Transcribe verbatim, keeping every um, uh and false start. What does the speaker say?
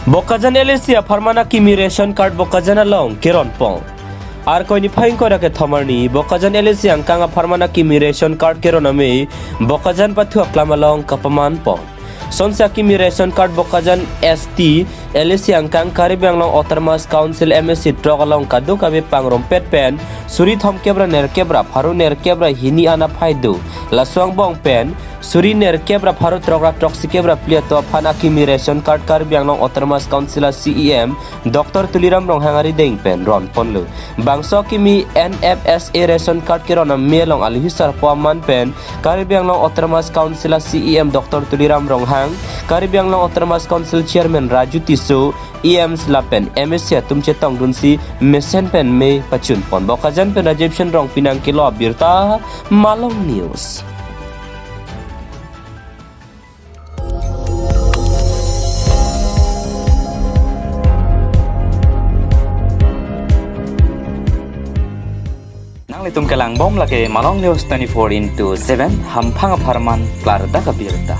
Bokajan L A C apharman akimi ration card Bokajan along keron pon. Arkoi niphai ingkoi ra kethom arni Bokajan L A C angkang apharman akimi ration card keron amei Bokajan pathu aklam along kapaman pon. Sonsi akimi ration card Bokajan S T L A C angkang Karbi Anglong Autonomous Council M A C throk along kadokave pangrumpet pen suri thomkep ra nerkep ra pharo nerkep ra hini an aphai do. Laso angbong pen suri nerkep ra pharo throk ra throksikep ra phli atum aphan akimi ration card Karbi Anglong Autonomous Council a C E M Doctor Tuliram Ronghang arideng pen ron ponlo. Bangso akimi N F S A ration card keron amei along alohi sarpo aman pen Karbi Anglong Autonomous Council a C E M Doctor Tuliram Ronghang, Karbi Anglong Autonomous Council Chairman Raju Tisso, E Ms lapen M A C atum chetongdunsi mesen pen mei pachun pon. Bokajan pen Rajiv Shen Rongpi nangkelo abirta, Malong News. Nanglitum kelang bom lake Malong News twenty-four into seven, hamphang apharman klardak abirta.